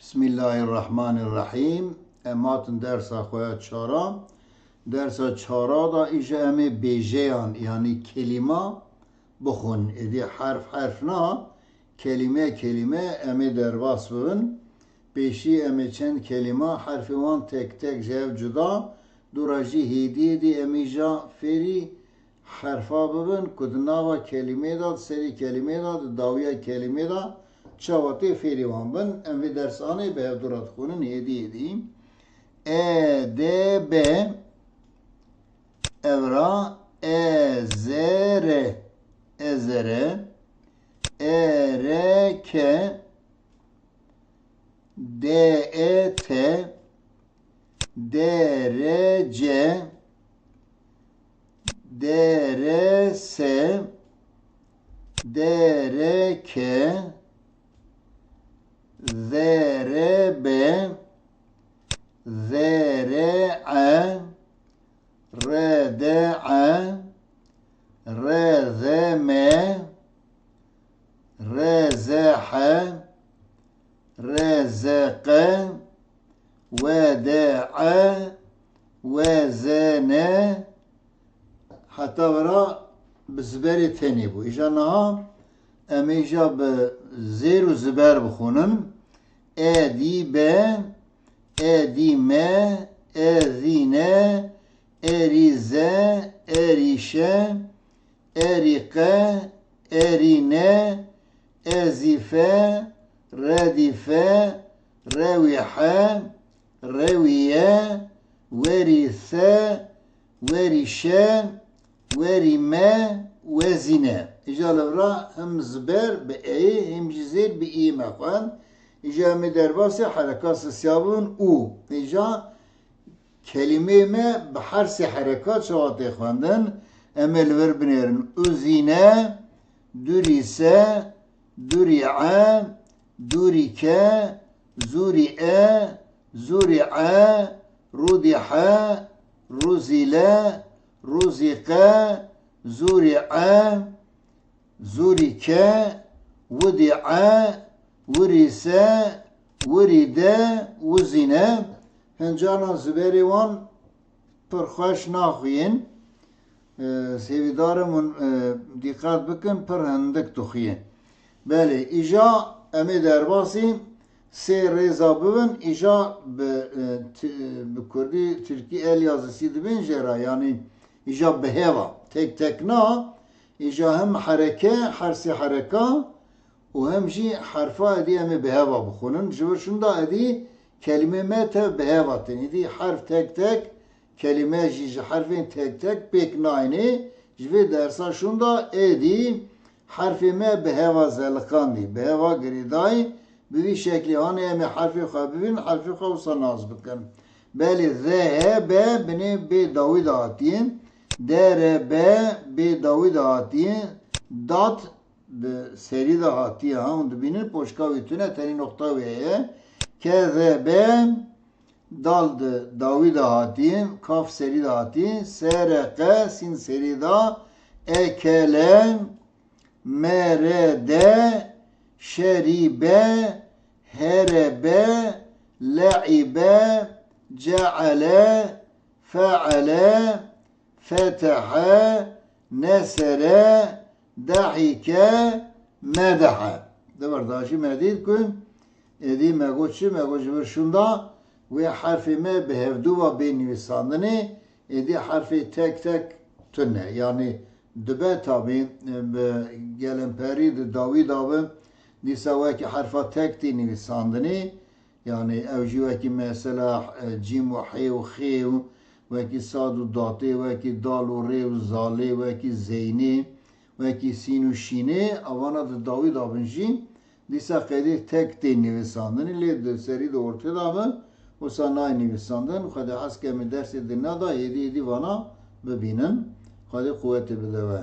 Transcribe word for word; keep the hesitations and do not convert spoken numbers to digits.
Bismillahirrahmanirrahîm. Em hatin dersa xwe ya çara. Dersa çara da îja em ê bêjeyan, yanî kelîma bixwin. Êdî herf herf na, kelîme kelîme em ê derbas bibin. Pêşî em ê çend kelîma herfê wan tek tek ji hev cuda, dûra jî hêdî hêdî em îja fêrî herfa bibin ku di nava kelîmê de, di serî kelîmê de, di dawiya kelîmê de çawa tê fêrî wan bin. Em vê dersanê bi hevdû re dixwînin hêdî hêdî. E, D, B, evra, E, Z, R, ezere, E, R, K, D, E, T, D, R, C, D, R, S, D, R, K, Z, R, B, Z, R, E, R, D, E, R, Z, M, R, Z, H, R, Z, Q, W, D, E, W, Z, N, heta vira bi ziberê tenê bû. Îja niha em ê îja bi zêr û ziber bixwînin. E, dî, B, E, dî, M, E, zî, N, E, rî, Z, E, rî, Ş, E, rî, Q, E, rî, N, E, zî, F, R, dî, F, R, wî, H, R, wî, Y, werî, S, werî, Ş, werî, M, wezîne. Îja li vira him ziber bi E'yê, him jî zêr bi Î'yê me xwend. Îja em ê derbasî hereka sisiya bibin û îja kelîmeyê me bi her sê hereka çawa tê xwendin, em ê li vir binêrin. Uzîne, durîse, durî'e, durîke, zurî'e, zurî'e, rudîhe, ruzîle, ruzîqe, zurî'e, zurîke, widî'e, wirîse, wirîde, wizîne. Hincana ziberê wan pir xweş naxuyên. E, hêvîdar im hûn, e, dîqet bikin, pir hindik dixuyên. Belê, îja em ê derbasî sê rêza bibin, îja bi, e, ti-, bi kurdî, tirkî el yazısı dibên jê re, yanî îja bi heva, tek tek na, îja hem hereke, her sê hereka û hem jî herfa êdî em ê bi heva bixwînin. Ji vir şûnda êdî kelîmê me tev bi heva tên. Êdî herf tek tek, kelîme jî ji herfên tek tek pêk nayêne. Ji vê dersa şûnda êdî herfê me bi heva zeliqandî, bi heva girêdayî. Bi vî şeklî hanê em ê herfê xwe bibînin, herfê xwe wisa nas bikin. Belê, Z H B binê bê dawî de hatiye. D R B bê dawî de hatiye. Dat bi serî de hatiye. Ha, hûn dibînin poşka wî tune, tenê noqta wê heye. K Z B dal di dawî de hatiye, kaf serî de hatiye. S R Q sîn serî de. E K L M R D, şerîbe, herebe, le'ibe, ce'ele, fe'ele, fetehe, nesere, dehike, medehe. Di vir de jî me dît ku êdî me got çi? Me got ji vir şûnda wê herfê me bi hevdû ve bê nivîsandinê, êdî herfê tek tek tune. Yanî dibe tabî, e, bi gelemperî di dawî de bi, dîsa wekî herfa tek tê nivîsandinê. Yanî ew jî wekî mesela, e, cîm û hê û xê û wekî sad û datê, wekî dal û rê û zalê, wekî zeynê, wekî sîn û şînê, evana di dawî de bin jî dîsa qeydê tek tê nivîsandinê, lê di serî di ortê de bi, wisa nayê nivîsandin. Xwedê hez ke em ê dersê di ne de hêdî hêdî vana bibînin. Xwedê quwetê bide we.